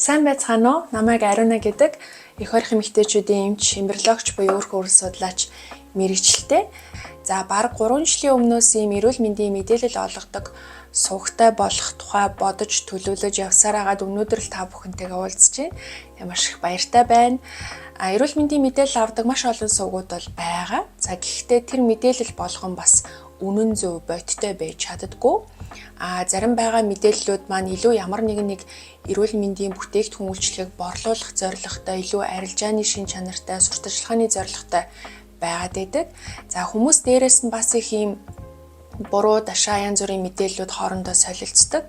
Сайн байцгаана уу? Намайг Ариуна гэдэг эх орох эмэгтэйчүүдийн эмч, эмбриологч буюу үр хөврөл судлаач мэргэжилтэй. За бараг 3 жилийн өмнөөс ийм эрүүл мэндийн мэдээлэл олгодог сувагтай болох тухай бодож төлөвлөж явсаар хагаад өнөөдөр л та бүхэнтэйгээ уулзж байна. Тэгээ маш их баяртай байна. Эрүүл мэндийн мэдээлэл авдаг маш олон сувгууд бол байгаа. За гэхдээ тэр мэдээлэл болгон бас үнэн зөв бодиттой байж чаддаггүй. Зарим байгаа мэдээллүүд маань илүү ямар нэгэн нэг эрүүл мэндийн бүтээгдэхүүн үйлчилгээг борлуулах зорилготой, илүү арилжааны шин чанартай, сурталчилгааны зорилготой байгаад байдаг. За хүмүүс дээрээс нь бас их ийм буруу дашаа янз бүрийн мэдээллүүд хоорондоо солилцдог.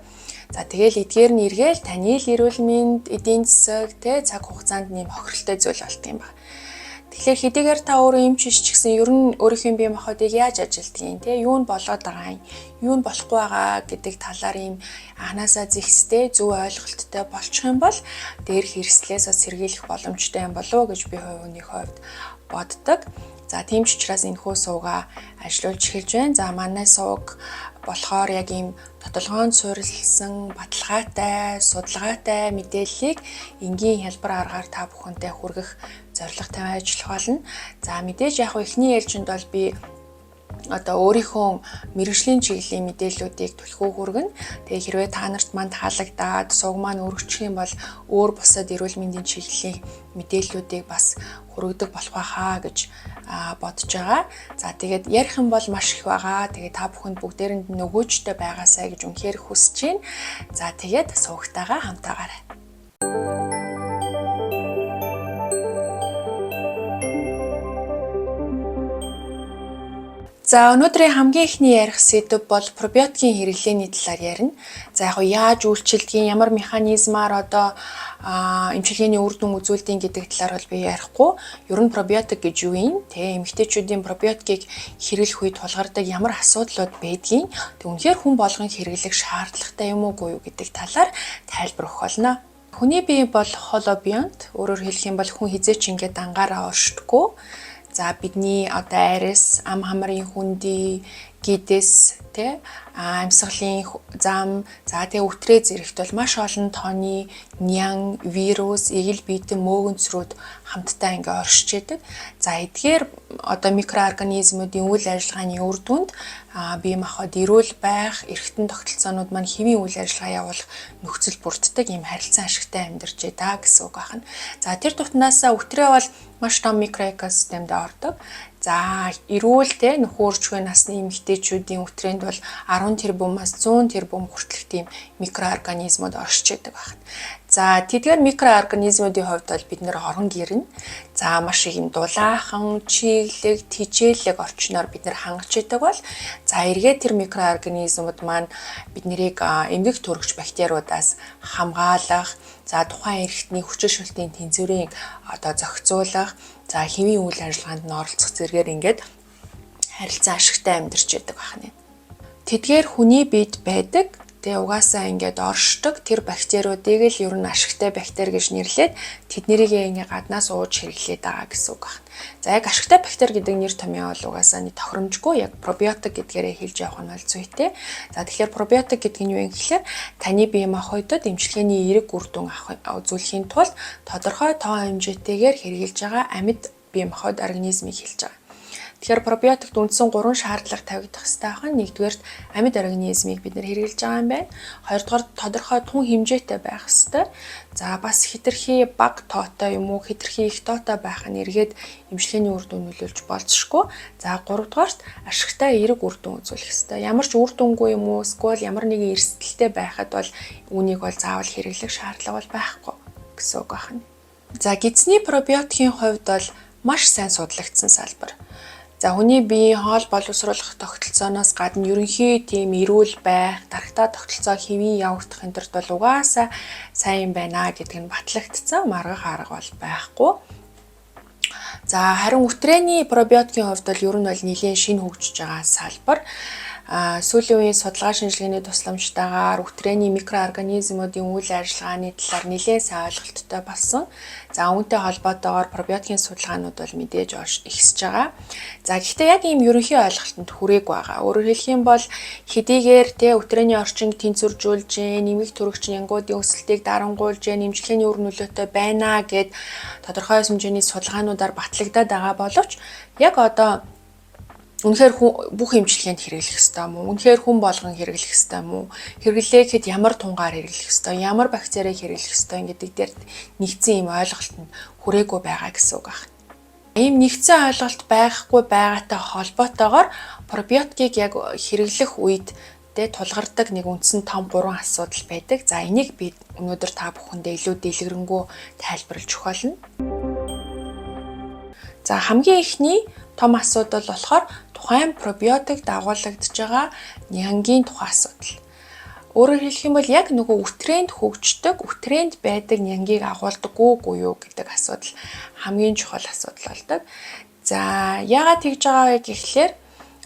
За тэгэл эдгээр нь эргээл таны л эрүүл мэнд, эдийн засаг, тэ цаг хугацаанд нэм хохиролтой зүйл болт юм байна. Тэгэхээр хэдийгээр та өөрөө эмч биш ч гэсэн ер нь өөрийнхөө бие махбодыг яаж ажилтгийг, тэ юу нь болоод байгаа юм, юу нь болохгүй байгаа гэдэг талаар ийм анханасаа зэгцтэй зөв ойлголттой болчих юм бол дээрх эрсдлээс бас сэргийлэх боломжтой юм болов уу гэж би хувийн хувьд боддог. За тийм ч учраас энэхүү сувгаа ажиллуулж эхэлж байна. За манай сувг болохоор яг ийм тодолгоонд суурилсан баталгаатай, судалгаатай мэдээллийг энгийн хялбар аргаар та бүхэнтэй хүргэх зорилготой ажиллах болно. За мэдээж яг эхний ээлжинд бол би одоо өөрийнхөө мэргэжлийн чиглэлийн мэдээллүүдийг түлхүү хүргэнэ. Тэгээ хэрвээ та нарт мань таалагдаад сувг маань өргөчих юм бол өөр бусад эрүүл мэндийн чиглэлийн мэдээллүүдийг бас хүргэдэг болох байхаа гэж бодож байгаа. За тэгээд ярих юм бол маш их байгаа. Тэгээд та бүхэнд бүгдээрэнд нөгөөжтэй байгаасай гэж үнэхээр хүсэж байна. За тэгээд сувгтайгаа хамтаагаарай. За өнөөдрийн хамгийн эхний ярих сэдэв бол пробиотикийн хэрэглээний талаар ярина. За яг яаж үйлчилдгийг, ямар механизмаар одоо эмчилгээний үр дүн үзүүлдэг гэдэг талаар бол би ярихгүй. Ер нь пробиотик гэж юу юм? Тэ эмэгтэйчүүдийн пробиотикийг хэрэглэх үед тулгардаг ямар асуудлууд байдгийг, тэг үнэхээр хүн болгон хэрэглэх шаардлагатай юм уугүй юу гэдэг талаар тайлбар өгөх болно. Хүний бие бол холобионт, өөрөөр хэлэх юм бол хүн хизээч ингээд дангаараа оршдоггүй. За бидний одоо айрас, ам хамрын хүндий, гидэс, тэ амьсгалын зам, за тэгээ үтрээ зэрэгт бол маш олон тооны нян, вирус, эгэл биетэн мөөгөнцрүүд хамтдаа ингээ оршиж яадаг. За эдгээр одоо микроорганизмуудын үйл ажиллагааны үр дүнд бие махбод эрүүл байх, эргэтэн тогтолцоонууд маань хэвийн үйл ажиллагаа явуулах нөхцөл бүрддэг ийм харилцан ашигтай амьдарч байгаа гэсэн үг байна. За тэр тутнаасаа үтрээ бол маш том микроэкосистемд ордог. За эрүүл те нөхөн үржихүй насны эмэгтэйчүүдийн үтрээнд бол 10 тэрбумаас 100 тэрбум хүртэлх тийм микроорганизмууд оршиж байдаг байна. За тэдгээр микроорганизмуудын хувьд бол бид нэр орон гэрнэ. За маш их юм дулаахан, чиглэг, тижээлэг орчноор бид нэр хангаж идэг бол за эргээд тэр микроорганизмууд маань бид нарыг эмгэг төрөгч бактериудаас хамгаалах, за тухайн эрхтний хүчил шөлтийн тэнцвэрийг одоо зохицуулах, за хэвийн үйл ажиллагаанд нь оролцох зэрэгээр ингээд харилцан ашигтай амьдарч идэг байна. Тэдгээр хүний биед байдаг. Тэгээ угаасаа ингээд оршдог тэр бактериудыг л ер нь ашигтай бактери гэж нэрлээд тэднэрийг ингээ гаднаас ууж хэрэглээд байгаа гэсэн үг байна. За яг ашигтай бактери гэдэг нэр томьёо бол угаасаа нэг тохиромжгүй, яг пробиотик гэдгээрээ хэлж явах нь бол зүйтэй. За тэгэхээр пробиотик гэдэг нь юу юм гэхээр таны бие махбодод эмчилгээний эерэг үр дүн авах үзүүлэхийн тулд тодорхой тоо хэмжээтэйгээр хэрэглэж байгаа амьд бие махбод организмыг хэлж байгаа. Тэгэхээр пробиотикт үндсэн 3 шаардлага тавигдах хэрэгтэй байна. Нэгдүгээрт амьд организмыг бид нэр хэрэглэж байгаа юм байна. Хоёрдугаар тодорхой тун хэмжээтэй байх хэрэгтэй. За бас хэтэрхий бага тоотой юм уу хэтэрхий их тоотой байх нь эргээд эмчилгээний үр дүн нөлөөлж болзошгүй. За гуравдугаарт ашигтай эерэг үр дүн үзүүлэх хэрэгтэй. Ямар ч үр дүнгүй юм уу эсвэл ямар нэгэн эрсдэлтэй байхад бол үүнийг бол заавал хэрэглэх шаардлага бол байхгүй гэсэн үг байна. За гидсний пробиотикийн хувьд бол маш сайн судлагдсан салбар. За хүний биеийн хоол боловсруулах тогтолцооноос гадна ерөнхий тийм эрүүл байх, дарагтаа тогтолцоо хэвийн явагдах энэ төрд бол угаасаа сайн байна гэдэг нь батлагдсан, маргах арга бол байхгүй. За харин үтрээний пробиотикийн хувьд бол ер нь бол нэлээд шинэ хөгжиж байгаа салбар. сүүлийн үеийн судалгаа шинжилгээний тусламжтайгаар үтрээний микроорганизмуудын үйл ажиллагааны талаар нэлээд сайн ойлголттой болсон. За, үүнтэй холбоотойгоор пробиотикийн судалгаанууд бол мэдээж ихсэж байгаа. За, гэхдээ яг ийм ерөнхий ойлголтод хүрээгүй байгаа. Өөрөөр хэлэх юм бол хэдийгээр үтрээний орчинг тэнцвэржүүлж гин, нэмэг төрөгч нянгуудын өсөлтийг дарангуйлж гин, эмчилгээний үр нөлөөтэй байна гэд тодорхой хэмжээний судалгаануудаар батлагдаад байгаа боловч яг одоо үнэхээр бүх эмчилгээнд хэрэглэх ёстой юм уу? Үнэхээр хүн болгон хэрэглэх ёстой юм уу? Хэрэглээхэд ямар тунгаар хэрэглэх ёстой, ямар бактерийг хэрэглэх ёстой гэдэг дээр нэгдсэн юм ойлголтод хүрээгүй байгаа гэсэн үг байна. Ийм нэгдсэн ойлголт байхгүй байгаатай холбоотойгоор пробиотикийг яг хэрэглэх үед тулгардаг нэг үндсэн том гурван асуудал байдаг. За, энийг би өнөөдөр та бүхэндээ илүү дэлгэрэнгүй тайлбарлаж өгөх болно. За, хамгийн эхний том асуудал болохоор тухайн пробиотик дагуулагдж байгаа нянгийн тухай асуудал. Өөрөөр хэлэх юм бол яг нөгөө үтрээнд хөгждөг, үтрээнд байдаг нянгийг агуулдаггүй юу гэдэг асуудал хамгийн чухал асуудал болдог. За, яагаад тэгж байгаа вэ гэхлээр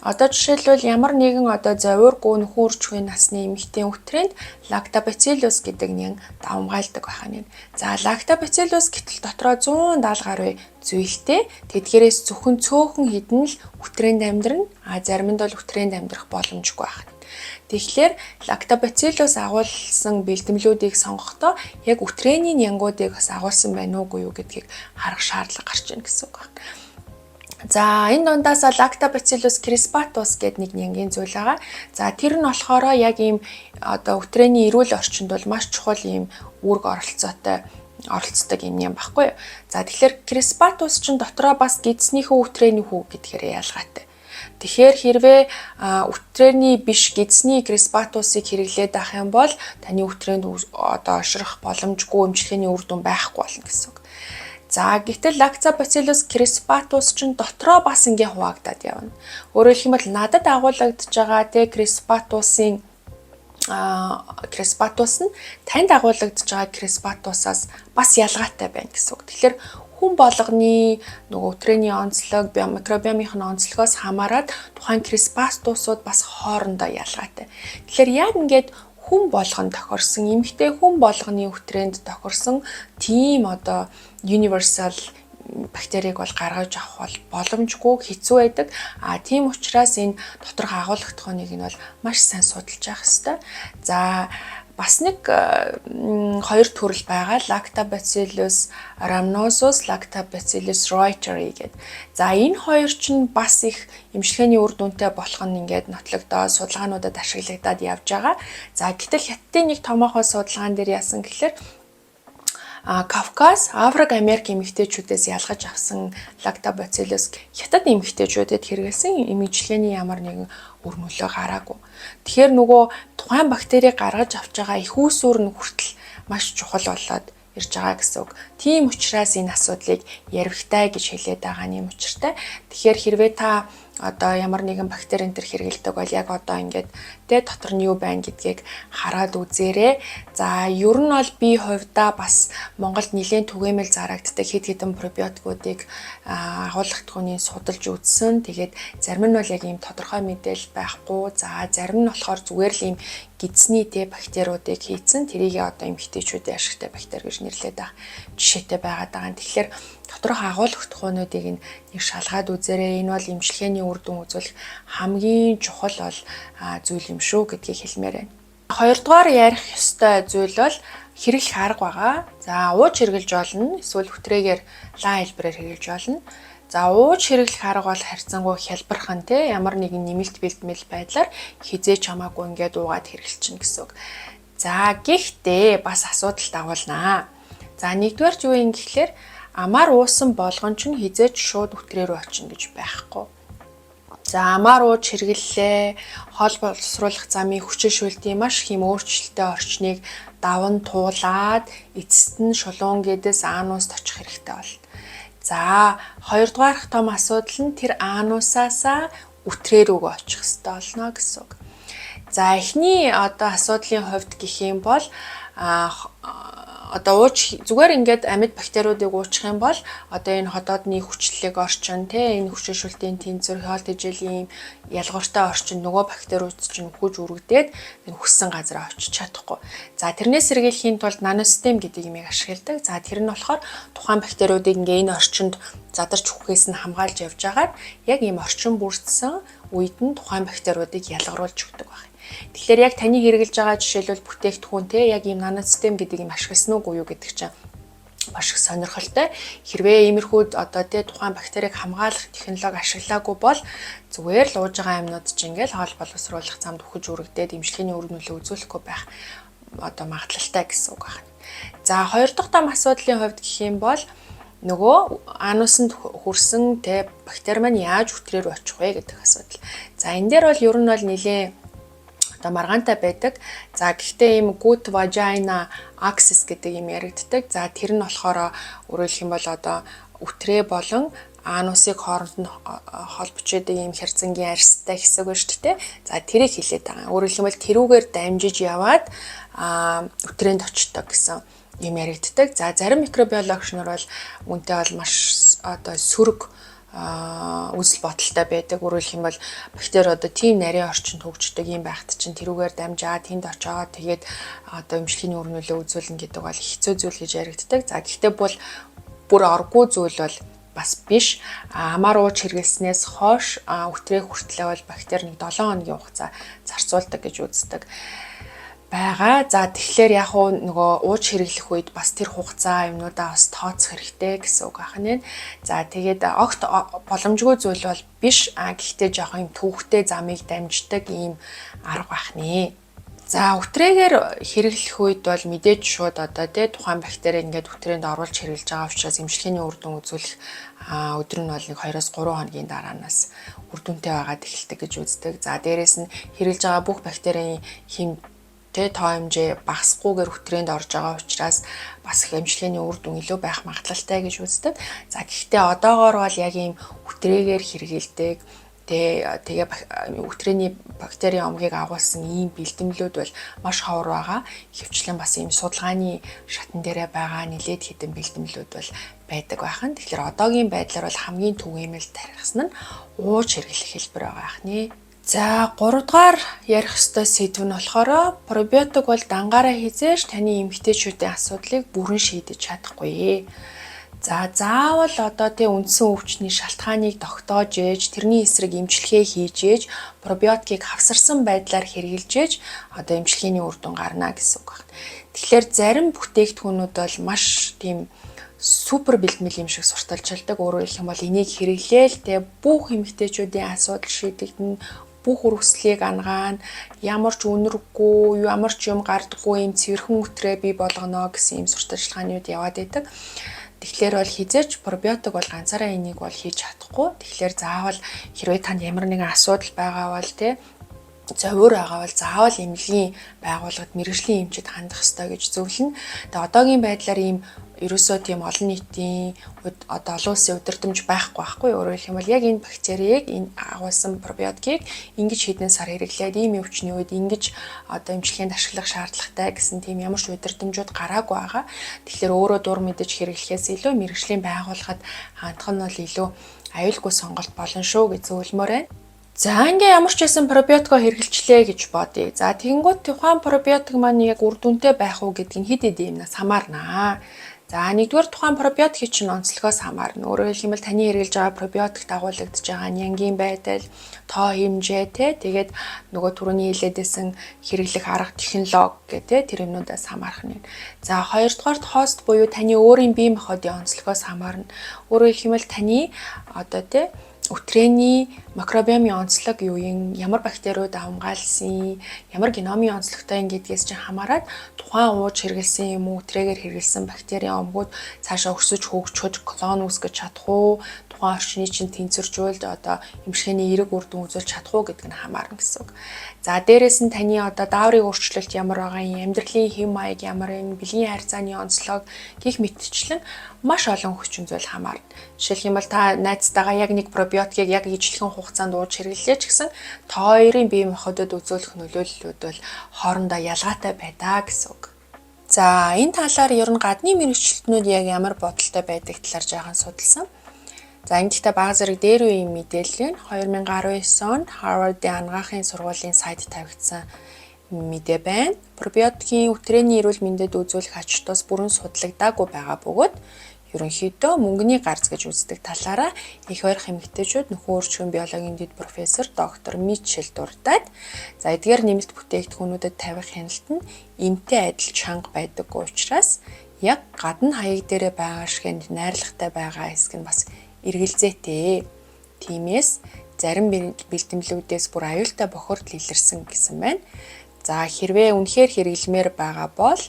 одоо жишээлбэл ямар нэгэн одоо зовиургүй нөхөн үржихүйн насны эмэгтэй үтрээнд лактобациллус гэдэг нян давамгайлдаг байх нь. За, лактобациллус гэтэл дотроо 170 гаруй зүйлтэй. Тэдгээрээс зөвхөн цөөхөн хэдэн л үтрээнд амьдрна. А заримд бол үтрээнд амьдрах боломжгүй байх. Тэгэхээр лактобациллус агуулсан бэлтгэлүүдийг сонгохдоо яг үтрээний нянгуудыг бас агуулсан байна уугүй юу гэдгийг харах шаардлага гарч ирнэ гэсэн үг байна. За, энэ дундаас Lactobacillus crispatus гэдэг нэг нянгийн зүйл байгаа. За, тэр нь болохоор яг ийм одоо үтрээний эрүүл орчинд бол маш чухал ийм үүрэг оролцоотой оролцдог юм юм баггүй юу. За, тэгэхээр crispatus чинь дотроо бас гэдэснийхөө үтрээний хүү гэдгээр ялгаатай. Тэгэхээр хэрвээ үтрээний биш гэдэсний crispatus-ыг хэрэглээд авах юм бол таны үтрээнд одоо ошрох боломжгүй, эмчилгээний үр дүн байхгүй болно гэсэн үг. За, гэтэл Lactobacillus crispatus чинь дотроо бас ингээ хуваагдаад явна. Өөрөөр хэлэх юм бол надад агуулгадж байгаа crispatus-ын crispatus нь танд агуулгадж байгаа crispatus-аас бас ялгаатай байна гэсэн үг. Тэгэхээр хүн болгоны нөгөө үтрээний онцлог, микробиомын онцлогоос хамаарат тухайн crispatus-ууд бас хоорондоо ялгаатай. Тэгэхээр яг ингээд хүн болгон тохирсон, эмэгтэй хүн болгоны үтрээнд тохирсон тийм одоо universal бактерийг бол гаргаж авах бол боломжгүй, хэцүү байдаг. А тийм учраас энэ доторх агуулгадхууныг нь бол маш сайн судалж явах хэрэгтэй. За, бас нэг хоёр төрөл байгаа. Lactobacillus rhamnosus, Lactobacillus reuteri гэдэг. За, энэ хоёр чинь бас их эмчилгээний үр дүнтэй болох нь ингээд нотлогдоод, судалгаануудад ашиглагдаад явж байгаа. За, гэтэл Хятадын нэг томоохон судалгаан дээр яасан гэхлээр Кавказ, Африк, Америк эмэгтэйчүүдээс ялгаж авсан Lactobacillus Хятад эмэгтэйчүүдэд хэрэглэсэн, эмчилгээний ямар нэгэн үр нөлөө гараагүй. Тэгэхээр нөгөө тухайн бактерийг гаргаж авч байгаа эх үүсвэр нь хүртэл маш чухал болоод ирж байгаа гэсэн үг. Тийм учраас энэ асуудлыг ярихтай гэж хэлээд байгаа нь юм учиртай. Тэгэхээр хэрвээ та одоо ямар нэгэн бактери энэ төр хэрэглэдэг бол яг одоо ингээд дотор нь юу байна гэдгийг хараад үзээрэй. За, ер нь бол би хувьдаа бас Монголд нэлээд түгээмэл зарагддаг хэд хэдэн пробиотикуудыг агуулгадхууны судалж үзсэн. Тэгээд зарим нь бол яг ийм тодорхой мэдээлэл байхгүй. За, зарим нь болохоор зүгээр л ийм гэдэсний бактериудыг хийцэн, тэрийг одоо эмэгтэйчүүдийн ашигтай бактери гэж нэрлэдэг байх жишээтэй байгаад байгаа. Тэгэхээр доторх агуулгадхуунуудыг нэг шалгаад үзээрэй. Энэ бол эмчилгээний үр дүн үзүүлэх хамгийн чухал бол зүйл юм шүү гэдгийг хэлмээр байна. Хоёрдугаар ярих ёстой зүйл бол хэрэглэх арга байгаа. За, ууж хэрэглэж болно. Эсвэл үтрээгээр лаа хэлбэрээр хэрэглэж болно. За, ууж хэрэглэх арга бол харьцангуй хялбархан, ямар нэгэн нэмэлт бэлтгэл байдлаар хэзээ ч хамаагүй ингээд уугаад хэрэглэчихнэ гэсэн үг. За, гэхдээ бас асуудал дагуулнаа. За, нэгдүгээр юу юм гэхлээр амаар уусан болгон ч хэзээ ч шууд үтрээ рүү очино гэж байхгүй. За, амаар ууж хэрэглэлээ. Хоол боловсруулах замын хүчин шөлтийн маш их юм өөрчлөлттэй орчныг даван туулаад эцэст нь шулуун гэдээс ануст очих хэрэгтэй болно. За, хоёрдугаарх том асуудал нь тэр анусаасаа үтрээ рүүгээ очих хэрэгтэй болно гэсэн үг. За, эхний одоо асуудлын хувьд гэх юм бол одоо ууж зүгээр ингээд амьд бактериудыг уучих юм бол одоо энэ ходоодны хүчлэг орчин, те, энэ хүчиршүүлтийн тэнцвэр, хоол тэжээлийн ялгууртай орчин нөгөө бактериуд чинь үхэж үрэгдээд энэ хүссэн газараа очиж чадахгүй. За, тэрнээс сэргийлэхийн тулд наносистем гэдэг юмыг ашигладаг. За, тэр нь болохоор тухайн бактериудыг ингээ энэ орчинд задарч үхэхээс нь хамгаалж явж байгаад яг ийм орчин бүрдсэн үед нь тухайн бактериудыг ялгаруулж өгдөг байх. Тэгэхээр яг таны хэрэглэж байгаа, жишээлбэл, бүтээгдэхүүн, те, яг ийм наносистем гэдэг юм ашигласан уугүй юу гэдэг чинь маш их сонирхолтой. Хэрвээ иймэрхүү одоо, те, тухайн бактерийг хамгаалах технологи ашиглаагүй бол зүгээр л ууж байгаа юмнууд чинь ингээл хоол боловсруулах замд үхэж үрэгдээд эмчилгээний үр нөлөө үзүүлэхгүй байх одоо магадлалтай гэсэн үг байна. За, хоёр дахь том асуудлын хувьд гэх юм бол нөгөө анусанд хүрсэн, те, бактери маань яаж үтрээр очих вэ гэдэг асуудал. За, энэ дээр бол ер нь бол нэлээд одоо маргаантай байдаг. За, гэхдээ ийм gut vagina axis гэдэг юм яригддаг. За, тэр нь болохоор өөрөөр хэлэх юм бол одоо үтрээ болон анусыг хооронд нь холбож байдаг ийм хярцангийн арьстай хэсэг байна шүү дээ. За, тэрийг хэлээд байгаа. Өөрөөр хэлэх юм бол тэрүүгээр дамжиж яваад үтрээнд очдог гэсэн юм яригддаг. За, зарим микробиологч нар бол үүнтэй бол маш одоо сөрөг үзэл бодолтой байдаг. Өөрөөр хэлэх юм бол бактери одоо тийм нарийн орчинд хөгждөг юм байхад чинь тэрүүгээр дамжаад тэнд очоод тэгээд одоо эмчилгээний үр нөлөө үзүүлнэ гэдэг бол хэцүү зүйл гэж яригддаг. За, гэхдээ бол бүр оргүй зүйл бол бас биш. Амаар ууж хэрэглэснээс хойш үтрээ хүртлээ бол бактери нэг 7 хоногийн хугацаа зарцуулдаг гэж үздэг байгаа. За, тэгэхээр яг уу нөгөө ууж хэрэглэх үед бас тэр хугацаа юмнуудаа бас тооцох хэрэгтэй гэсэн үг байна. За, тэгээд огт боломжгүй зүйл бол биш. А гэхдээ жоохон юм төвөгтэй замыг дамждаг ийм арга байх нэ. За, үтрээгээр хэрэглэх үед бол мэдээж шууд одоо, тий, тухайн бактери ингээд үтрээнд оруулж хэрэглэж байгаа учраас эмчилгээний үр дүн үзүүлэх өдөр нь бол нэг 2-оос 3 хоногийн дараанаас үр дүнтэй байгаад эхэлдэг гэж үздэг. За, дээрэс нь хэрэглэж байгаа бүх бактерийн хэм, тэ, тоо хэмжээ багасгүйгээр үтрээнд орж байгаа учраас бас их эмчилгээний үр дүн илүү байх магадлалтай гэж үздэг. За, гэхдээ одоогоор бол яг ийм үтрээгээр хэрэглэдэг, тэгээ үтрээний бактерийн омгийг агуулсан ийм бэлтгэлүүд бол маш ховор байгаа. Ихэвчлэн бас ийм судалгааны шатан дээрээ байгаа нэлээд хэдэн бэлтгэлүүд бол байдаг байхан. Тэгэхээр одоогийн байдлаар бол хамгийн түгээмэл тархсан нь ууж хэрэглэх хэлбэр байгаа байх нэ. За, 3 дугаар ярих ёстой сэдэв нь болохоор пробиотик бол дангаараа хэзээ ч таны эмэгтэйчүүдийн асуудлыг бүрэн шийдэж чадахгүй. За, заавал одоо, тий, үндсэн өвчний шалтгааныг тогтоож ээж, тэрний эсрэг эмчилгээ хийж ээж, пробиотикийг хавсарсан байдлаар хэрэглэж ээж одоо эмчилгээний үр дүн гарна гэсэн үг байна. Тэгэхээр зарим бүтээгдэхүүнүүд бол маш тийм супер бэлтгэл юм шиг сурталчилдаг. Өөрөөр хэлэх юм бол энийг хэрэглээл, те, бүх эмэгтэйчүүдийн асуудал шийдэгдэнэ, бүх үр өслийг анагаана, ямар ч үнэргүй, ямар ч юм гардаггүй юм цэвэрхэн үтрээ бий болгоно гэсэн юм сурталчилгаанууд яваад байдаг. Тэгэхээр бол хэзээ ч пробиотик бол ганцаараа энийг бол хийж чадахгүй. Тэгэхээр заавал хэрвээ танд ямар нэгэн асуудал байгаа бол, те, зовиур байгаа бол заавал эмнэлгийн байгууллагад мэргэжлийн эмчид хандах ёстой гэж зөвлөнө. Тэгээ одоогийн байдлаар ийм ерөөсөө тийм олон нийтийн одоо олон улсын удирдамж байхгүй байхгүй. Өөрөөр хэлэх юм бол яг энэ бактерийг, энэ агуулсан пробиотикийг ингэж хэдэн сар хэрэглээд ийм өвчний үед ингэж одоо эмчилгээнд ашиглах шаардлагатай гэсэн тийм ямар ч удирдамжууд гараагүй байгаа. Тэгэхээр өөрөө дур мэдэж хэрэглэхээс илүү мэргэжлийн байгууллагад хандах нь бол илүү аюулгүй сонголт болно шүү гэж зөвлөмөөр байна. За, ингээ ямар ч байсан пробиотикоо хэрэглэчихлээ гэж бодъё. За, тэгэнгүүт тухайн пробиотик маань яг үр дүнтэй байх уу гэдг нь хэд хэдэн юмнаас хамаарнаа. За, нэгдүгээр, тухайн пробиотикийн чинь онцлогоос хамаарна. Өөрөөр хэлэх юм бол таны хэрэглэж байгаа пробиотик дагуулагдж байгаа нянгийн байдал, тоо хэмжээ, те, тэгээд нөгөө түрүүний хэлээдсэн хэрэглэх арга, технологи гэх, те, тэр юмнуудаас хамаарах нь. За, хоёрдугаарт, host буюу таны өөрийн бие махбодын онцлогоос хамаарна. Өөрөөр хэлэх юм бол таны одоо, те, үтрээний микробиомын онцлог юу юм, ямар бактериуд хамгаалсан, ямар геномын онцлогтой юм гэдгээс чинь хамаарат тухайн ууж хэрэглэсэн юм уу, үтрээгээр хэрэглэсэн бактерийн омгууд цаашаа өсөж хөгжөхөж клон үүсгэж чадах уу, тухайн орчны чинь тэнцвэржүүлж одоо эмчилгээний эерэг үр дүн үзүүлж чадах уу гэдг нь хамаарна гэсэн үг. За, дээрэс нь таны одоо дааврын өөрчлөлт ямар байгаа юм, амьдралын хэв маяг ямар юм, бэлгийн харьцааны онцлог гэх мэтчлэн маш олон хүчин зүйл хамаарна. Жишээлх юм бол та найзтайгаа яг нэг пробиотикийг яг ижилхэн хугацаанд ууж хэрэглэе ч гэсэн та хоёрын бие махбодод үзүүлэх нөлөөллүүд бол хоорондоо ялгаатай байдаа гэсэн үг. За, энэ талаар ер нь гадны мэргэжилтнүүд яг ямар бодолтой байдаг талаар жаахан судалсан. За, энэ гэхдээ бага зэрэг дээр үеийн мэдээлэл нь 2019 онд Harvard-ийн анагаахын сургуулийн сайт тавигдсан мэдээ байна. Пробиотикийн үтрээний эрүүл мэндэд үзүүлэх ач тус бүрэн судлагдаагүй байгаа бөгөөд ерөнхийдөө мөнгөний гарц гэж үздэг талаараа эх ойрох эмэгтэйчүүд нөхөн үржихэн биологийн дэд профессор доктор Митчелл дурдаад, за, эдгээр нэмэлт бүтээгдэхүүнүүдэд тавих хяналт нь эмтэй адил чанга байдаггүй учраас яг гадна хаяг дээрээ байгаа шиг найрлагатай байгаа хэсэг нь бас эргэлзээтэй. Тиймээс зарим бэлтгэлүүдээс бүр аюултай бохирдол илэрсэн гэсэн байна. За, хэрвээ үнэхээр хэрэглэмээр байгаа бол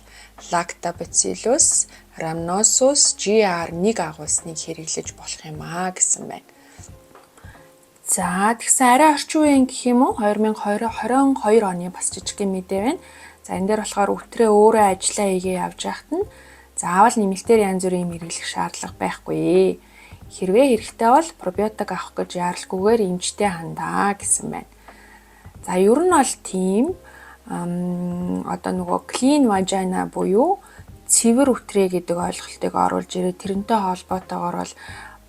Lactobacillus rhamnosus GR1 агуулсныг хэрэглэж болох юм а гэсэн байна. За, тэгсэн арай орчин үеийн гэх юм уу, 2022 оны бас жижигхэн мэдээ байна. За, энэ дээр болохоор үтрээ өөрөө ажиллаа хийгээ явж байхад нь заавал нэмэлтээр янз бүрийн юм хэрэглэх шаардлага байхгүй. Хэрвээ хэрэгтэй бол пробиотик авах гэж яаралгүйгээр эмчтэй хандаа гэсэн байна. За, ер нь бол тийм одоо нөгөө clean vagina буюу цэвэр үтрээ гэдэг ойлголтыг оруулж ирээ, тэрнтэй холбоотойгоор бол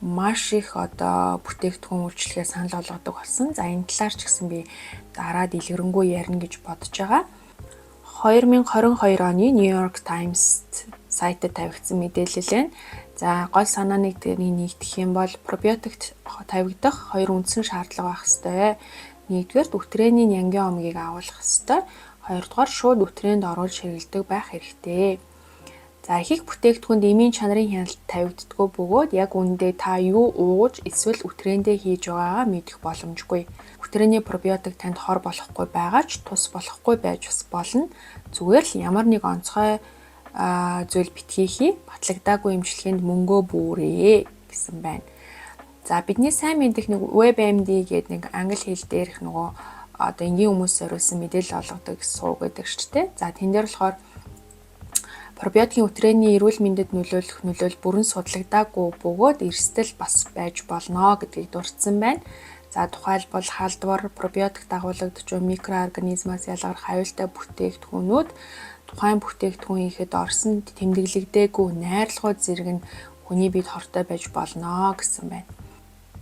маш их одоо бүтээгдэхүүн үйлчилгээ санал болгодог болсон. За, энэ талаар ч гэсэн би дараа дэлгэрэнгүй ярина гэж бодож байгаа. 2022 оны New York Times сайтад тавигдсан мэдээлэл байна. За, гол санааныг тэрний нэгтгэх юм бол пробиотикт тавигдах хоёр үндсэн шаардлага байх ёстой. Нэгдүгээрт, үтрээний нянгийн омгийг агуулах ёстой. Хоёрдугаар, шууд үтрээнд оруулж хэрэглэдэг байх хэрэгтэй. За, их их бүтээгдэхүүнд эмийн чанарын хяналт тавигддаггүй бөгөөд яг үүндээ та юу ууж эсвэл үтрээндээ хийж байгаагаа мэдэх боломжгүй. Үтрээний пробиотик танд хор болохгүй байгаа ч тус болохгүй байж бас болно. Зүгээр л ямар нэг онцгой зүйл битгий хий, батлагдаагүй эмчилгээнд мөнгөө бүүрээ гэсэн байна. За, бидний сайн мэдэх нэг WebMD гэдэг нэг англи хэл дээрх нөгөө одоо энгийн хүмүүс зориулсан мэдээлэл олгодог суваг гэдэг шүү дээ. За, тэн дээр болохоор пробиотикийн үтрээний эрүүл мэндэд нөлөөлөх нөлөөл бүрэн судлагдаагүй бөгөөд эрсдэл бас байж болно гэдгийг дурдсан байна. За, тухайлбал, халдвар, пробиотик дагуулагдаж буй микроорганизмаас ялгарх аюултай бүтээгдэхүүнүүд, тухайн бүтээгдэхүүн хийхэд орсон тэмдэглэгдээгүй найрлагууд зэрэг нь хүний биед хортой байж болно гэсэн байна.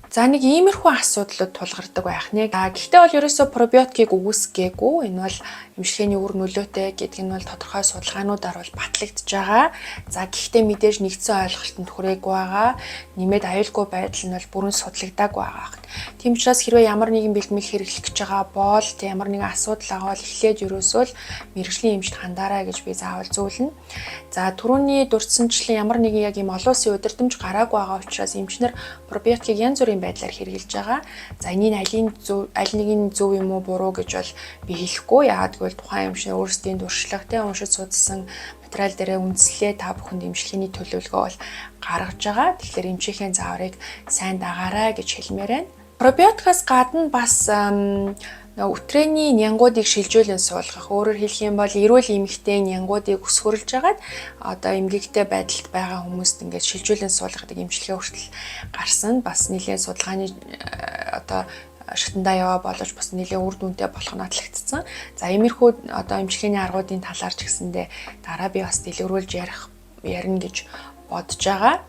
За, нэг иймэрхүү асуудлууд тулгардаг байх нэ. А гэхдээ бол ерөөсөө пробиотикийг үгүйсгээгүй. Энэ бол эмчилгээний үр нөлөөтэй гэдг нь бол тодорхой судалгаануудаар бол батлагдж байгаа. За, гэхдээ мэдээж нэгдсэн ойлголтод хүрээгүй байгаа. Нэмээд аюулгүй байдал нь бол бүрэн судлагдаагүй байгаа. Тийм учраас хэрвээ ямар нэгэн бэлтгэл хэрэглэх гэж байгаа бол, тэг ямар нэгэн асуудал байгаа бол эхлээд ерөөсөө л мэргэжлийн эмчид хандаарай гэж би заавал зөвлөнө. За, түрүүний дурдсанчлан ямар нэгэн яг ийм олон улсын удирдамж гараагүй байгаа учраас эмчнэр пробиотикийг янз бүрийн байдлаар хэрэглэж байгаа. За, энэний алийн зөв, аль нэг нь зөв юм уу, буруу гэж бол би хэлэхгүй. Яагаад гэвэл тухайн эмчнэр өөрсдийн туршлага, те, уншиж судалсан материал дээрээ үндэслээ та бүхэнд эмчилгээний төлөвлөгөө бол гаргаж байгаа. Тэгэхээр эмчийнхээ зааврыг сайн дагаарай гэж хэлмээр байна. Пробиотикаас гадна бас үтрээний нянгуудыг шилжүүлэн суулгах. Өөрөөр хэлэх юм бол эрүүл эмэгтэй нянгуудыг өсгөрлж агаад одоо эмгэгтэй байдалд байгаа хүмүүст ингээд шилжүүлэн суулгадаг эмчилгээ хүртэл гарсан. Бас нэлээд судалгааны одоо шатандаа яваа боловч бас нэлээд үр дүнтэй болох нь батлагдсан. За, иймэрхүү одоо эмчилгээний аргуудын талаар ч гэсэндээ дараа би бас дэлгэрүүлж ярина гэж бодож байгаа.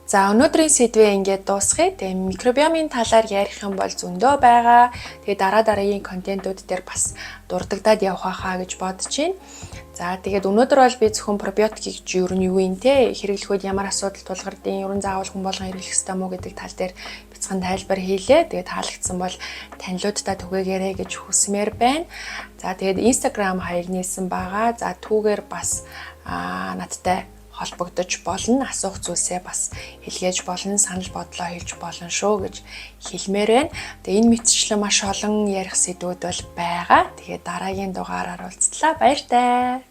За, өнөөдрийн сэдвээ ингээд дуусгая. Тэгээ микробиомын талаар ярих юм бол зөндөө байгаа. Тэгээ дараа дараагийн контентууд дээр бас дурддагдаад явах байхаа гэж бодож байна. За, тэгээд өнөөдөр бол би зөвхөн пробиотикийг ер нь юу юм те, хэрэглэх үед ямар асуудал тулгардیں، ер нь заавал хүн болгон хэрэглэх ёстой мó гэдэг тал дээр бяцхан тайлбар хийлээ. Тэгээд таалагдсан бол танилуудаа түгээгээрэй гэж хүсмээр байна. За, тэгээд Instagram хаяг нээсэн байгаа. За, түүгээр бас надтай холбогдож болно. Асуух зүйлсээ бас илгээж болно, санал бодлоо хэлж болно шүү гэж хэлмээр байна. Тэгээ энэ мэтчлэн маш олон ярих сэдвүүд бол байгаа. Тэгээ дараагийн дугаараар уулзлаа. Баяртай.